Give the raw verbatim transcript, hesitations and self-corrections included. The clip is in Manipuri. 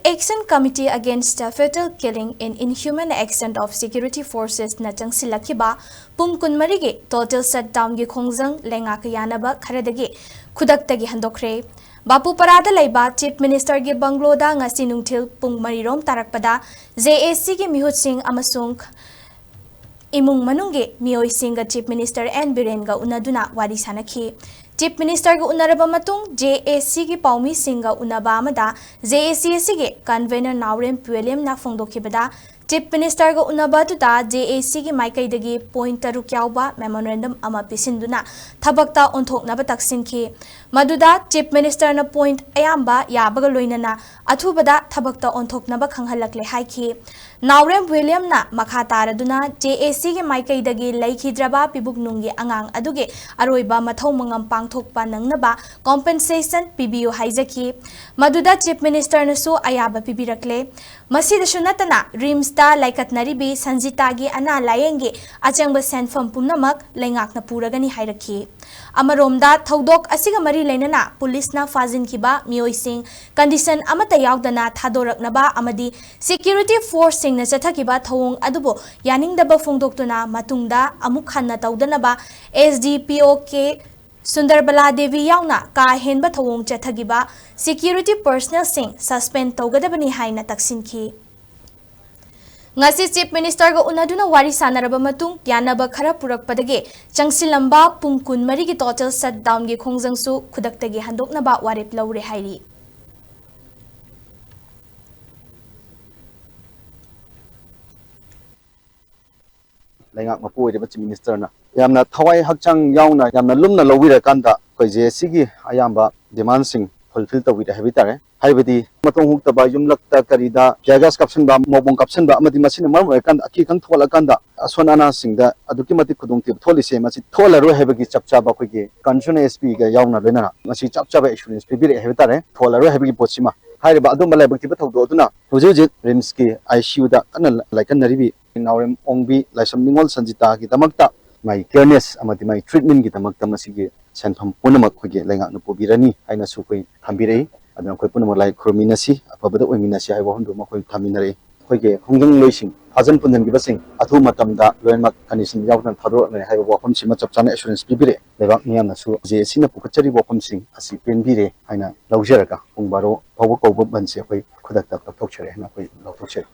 Action Committee Against the Fatal Killing in Inhuman Action of Security Forces ꯅ ꯆꯪꯁꯤꯜꯂꯛꯈꯤꯕ ꯄꯨꯡ ꯀꯨꯟꯃꯔꯤꯒꯤ total shutdown ꯒꯤ ꯈꯣꯡꯖꯪ ꯂꯩꯉꯥꯛꯀ ꯌꯥꯅꯕ ꯈꯔꯗꯒꯤ ꯈꯨꯗꯛꯇꯒꯤ ꯍꯟꯗꯣꯛꯈ꯭ꯔꯦ꯫ ꯕꯥꯄꯨꯄꯥꯔꯥꯗ ꯂꯩꯕ Chief Minister ꯒꯤ bungalow ꯗ ꯉꯁꯤ ꯅꯨꯡꯊꯤꯜ ꯄꯨꯡ ꯃꯔꯤꯔꯣꯝ ꯇꯥꯔꯛꯄꯗ J A C ꯒꯤ ꯃꯤꯍꯨꯠꯁꯤꯡ ꯑꯃꯁꯨꯡ ꯏꯃꯨꯡ ꯃꯅꯨꯡꯒꯤ ꯃꯤꯑꯣꯏꯁꯤꯡꯒ Chief Minister N ꯕꯤꯔꯦꯟꯒ ꯎꯅꯗꯨꯅ ꯋꯥꯔꯤ ꯁꯥꯅꯈꯤ꯫ Chief Minister ꯒ ꯎꯅꯔꯕ ꯃꯇꯨꯡ J A C ꯒꯤ ꯄꯥꯎꯃꯤꯁꯤꯡꯒ ꯎꯅꯕ ꯑꯃꯗ J A C ꯑꯁꯤꯒꯤ convener ꯅꯥꯎꯔꯦꯝ ꯄꯨꯋꯦꯂꯦꯝꯅ ꯐꯣꯡꯗꯣꯛꯈꯤꯕꯗ, Chief Minister ꯒ ꯎꯅꯕ ꯑꯗꯨꯗ J A C ꯒꯤ ꯃꯥꯏꯀꯩꯗꯒꯤ point ꯇꯔꯨꯛ ꯌꯥꯎꯕ memorandum ꯑꯃ ꯄꯤꯁꯤꯟꯗꯨꯅ ꯊꯕꯛꯇ ꯑꯣꯟꯊꯣꯛꯅꯕ ꯇꯛꯁꯤꯟꯈꯤ꯫ ꯃꯗꯨꯗ Chief Minister ꯅ point ꯑꯌꯥꯝꯕ ꯌꯥꯕꯒ ꯂꯣꯏꯅꯅ ꯑꯊꯨꯕꯗ ꯊꯕꯛꯇ ꯑꯣꯟꯊꯣꯛꯅꯕ ꯈꯪꯍꯜꯂꯛꯂꯦ ꯍꯥꯏꯈꯤ꯫ ꯅꯥꯎꯔꯦꯝ ꯋꯤꯂꯤꯌꯝꯅ ꯃꯈꯥ ꯇꯥꯔꯗꯨꯅ J A C ꯒꯤ ꯃꯥꯏꯀꯩꯗꯒꯤ ꯂꯩꯈꯤꯗ꯭ꯔꯕ ꯄꯤꯕꯨꯛꯅꯨꯡꯒꯤ ꯑꯉꯥꯡ ꯑꯗꯨꯒꯤ ꯑꯔꯣꯏꯕ ꯃꯊꯧ ꯃꯉꯝ ꯄꯥꯡꯊꯣꯛꯄ ꯅꯪꯅꯕ compensation ꯄꯤꯕꯤꯌꯨ ꯍꯥꯏꯖꯈꯤ꯫ ꯃꯗꯨꯗ Chief Minister ꯅꯁꯨ ꯑꯌꯥꯕ ꯄꯤꯕꯤꯔꯛꯂꯦ꯫ ꯃꯁꯤꯗꯁꯨ ꯅꯠꯇꯅ RIMS ꯇ ꯂꯥꯏꯀꯠꯅꯔꯤꯕꯤ ꯁꯟꯖꯤꯇꯥꯒꯤ ꯑꯅꯥ ꯂꯥꯌꯦꯡꯒꯤ ꯑꯆꯪꯕ ꯁꯦꯟꯐꯝ ꯄꯨꯝꯅꯃꯛ ꯂꯩꯉꯥꯛꯅ ꯄꯨꯔꯒꯅꯤ ꯍꯥꯏꯔꯛꯈꯤ꯫ ꯑꯃꯔꯣꯝꯗ ꯊꯧꯗꯣꯛ ꯑꯁꯤꯒ ꯃꯔꯤ ꯂꯩꯅꯅ ꯄꯨꯂꯤꯁꯅ ꯐꯥꯖꯤꯟꯈꯤꯕ ꯃꯤꯑꯣꯏꯁꯤꯡ condition ꯑꯃꯠꯇ ꯌꯥꯎꯗꯅ ꯊꯥꯗꯣꯔꯛꯅꯕ ꯑꯃꯗꯤ security force ꯁꯤꯡꯅ ꯆꯠꯊꯈꯤꯕ ꯊꯧꯑꯣꯡ ꯑꯗꯨꯕꯨ ꯌꯥꯅꯤꯡꯗꯕ ꯐꯣꯡꯗꯣꯛꯇꯨꯅ ꯃꯇꯨꯡꯗ ꯑꯃꯨꯛ ꯍꯟꯅ ꯇꯧꯗꯅꯕ S D P O K ꯁꯨꯟꯗꯔꯕꯂꯥ Devi ꯌꯥꯎꯅ ꯀꯥ ꯍꯦꯟꯕ ꯊꯧꯑꯣꯡ ꯆꯠꯊꯈꯤꯕ security personnel ꯁꯤꯡ suspend ꯇꯧꯒꯗꯕꯅꯤ ꯍꯥꯏꯅ ꯇꯛꯁꯤꯟꯈꯤ꯫ ꯉꯁꯤ Chief Minister ꯒ ꯎꯅꯗꯨꯅ ꯋꯥꯔꯤ ꯁꯥꯟꯅꯔꯕ ꯃꯇꯨꯡ ꯌꯥꯅꯕ ꯈꯔ ꯄꯨꯔꯛꯄꯗꯒꯤ ꯆꯪꯁꯤꯜꯂꯝꯕ ꯄꯨꯡ ꯀꯨꯟꯃꯔꯤꯒꯤ total shutdown ꯒꯤ ꯈꯣꯡꯖꯪꯁꯨ ꯈꯨꯗꯛꯇꯒꯤ ꯍꯟꯗꯣꯛꯅꯕ ꯋꯥꯔꯦꯞ ꯂꯧꯔꯦ ꯍꯥꯏꯔꯤ꯫ ꯂꯩꯉꯥꯛ ꯃꯄꯨ ꯑꯣꯏꯔꯤꯕ Chief Minister ꯅ ꯌꯥꯝꯅ ꯊꯋꯥꯏ ꯍꯛꯆꯥꯡ ꯌꯥꯎꯅ ꯌꯥꯝꯅ ꯂꯨꯝꯅ ꯂꯧꯕꯤꯔꯀꯥꯟꯗ ꯑꯩꯈꯣꯏ J A C ꯒꯤ ꯑꯌꯥꯝꯕ demand ꯁꯤꯡ fulfill ꯇꯧꯕꯤꯔꯦ ꯍꯥꯏꯕ ꯇꯥꯔꯦ꯫ ꯍꯥꯏꯕꯗꯤ ꯃꯇꯣꯟ ꯍꯨꯛꯇꯕ ꯌꯨꯝꯂꯛꯇ ꯀꯔꯤꯗ tear gas ꯀꯥꯞꯁꯤꯟꯕ, ꯃꯣꯛ ꯕꯣꯝ ꯀꯥꯞꯁꯤꯟꯕ ꯑꯃꯗꯤ ꯃꯁꯤꯅ ꯃꯔꯝ ꯑꯣꯏꯔꯀꯥꯟꯗ ꯑꯀꯤ ꯑꯈꯪ ꯊꯣꯛꯍꯜꯂꯀꯥꯟꯗ ꯑꯁꯣꯟ ꯑꯅꯥꯁꯤꯡꯗ ꯑꯗꯨꯛꯀꯤ ꯃꯇꯤꯛ ꯈꯨꯗꯣꯡꯊꯤꯕ ꯊꯣꯛꯍꯜꯂꯤꯁꯦ ꯃꯁꯤ ꯊꯣꯛꯍꯜꯂꯔꯣꯏ ꯍꯥꯏꯕꯒꯤ ꯆꯞ ꯆꯥꯕ ꯑꯩꯈꯣꯏꯒꯤ concerned S P ꯒ ꯌꯥꯎꯅ ꯂꯣꯏꯅꯅ ꯃꯁꯤ ꯆꯞ ꯆꯥꯕ assurance ꯄꯤꯕꯤꯔꯛꯑꯦ ꯍꯥꯏꯕ ꯇꯥꯔꯦ꯫ ꯊꯣꯛꯍꯜꯂꯔꯣꯏ ꯍꯥꯏꯕꯒꯤ ꯄꯣꯠꯁꯤꯃ꯫ ꯍꯥꯏꯔꯤꯕ ꯑꯗꯨꯝꯕ ꯂꯥꯏꯕꯛ ꯊꯤꯕ ꯊꯧꯗꯣꯛ ꯑꯗꯨꯅ ꯍꯧꯖꯤꯛ ꯍꯧꯖꯤꯛ RIMS ꯀꯤ I C U ꯗ ꯀꯟꯅ ꯂꯥꯏꯀꯠꯅꯔꯤꯕꯤ ꯅꯥꯎꯔꯦꯝ ꯑꯣꯡꯕꯤ ꯂꯥꯏꯁ꯭ꯔꯝ ꯅꯤꯉꯣꯜ ꯁꯟꯖꯤꯇꯥꯒꯤꯗꯃꯛꯇ ꯃꯥꯒꯤ careness ꯑꯃꯗꯤ ꯃꯥꯒꯤ treatment ꯀꯤꯗꯃꯛꯇ ꯃꯁꯤꯒꯤ ꯁꯦꯟꯐꯝ ꯄꯨꯝꯅꯃꯛ ꯑꯩꯈꯣꯏꯒꯤ ꯂꯩꯉꯥꯛꯅ ꯄꯨꯕꯤꯔꯅꯤ ꯍꯥꯏꯅꯁꯨ ꯑꯩꯈꯣꯏ ꯊꯝꯕꯤꯔꯛꯏ꯫ ꯑꯗꯨꯅ ꯑꯩꯈꯣꯏ ꯄꯨꯝꯅꯃꯛ ꯂꯥꯏ ꯈꯨꯔꯨꯝꯃꯤꯟꯅꯁꯤ, ꯑꯐꯕꯗ ꯑꯣꯏꯃꯤꯟꯅꯁꯤ ꯍꯥꯏꯕ ꯋꯥꯐꯝꯗꯨꯃ ꯑꯩꯈꯣꯏ ꯊꯝꯃꯤꯟꯅꯔꯛꯏ꯫ ꯑꯩꯈꯣꯏꯒꯤ ꯈꯣꯡꯖꯪꯂꯣꯏꯁꯤꯡ ꯐꯥꯖꯤꯟ ꯄꯨꯟꯁꯤꯟꯈꯤꯕꯁꯤꯡ ꯑꯊꯨꯕ ꯃꯇꯝꯗ ꯂꯣꯏꯅꯃꯛ condition ꯌꯥꯎꯗꯅ ꯊꯥꯗꯣꯔꯛꯂꯅꯤ ꯍꯥꯏꯕ ꯋꯥꯐꯝꯁꯤꯃ ꯆꯞ ꯆꯥꯅ assurance ꯄꯤꯕꯤꯔꯛꯑꯦ꯫ ꯂꯩꯕꯥꯛ ꯃꯤꯌꯥꯝꯅꯁꯨ ꯖꯦ ꯑꯦ ꯁꯤꯅ ꯄꯨꯈꯠꯆꯔꯤꯕ ꯋꯥꯐꯝꯁꯤꯡ ꯑꯁꯤ ꯄꯦꯟꯕꯤꯔꯦ ꯍꯥꯏꯅ ꯂꯧꯖꯔꯒ ꯄꯨꯡ ꯕꯥꯔꯣ ꯐꯥꯎꯕ ꯀꯧꯕ ꯕꯟꯁꯦ ꯑꯩꯈꯣꯏ ꯈꯨꯗꯛꯇ ꯂꯧꯊꯣꯛꯆꯔꯦ ꯍꯥꯏꯅ ꯑꯩꯈꯣꯏ ꯂꯧꯊꯣꯛꯆꯔꯤ꯫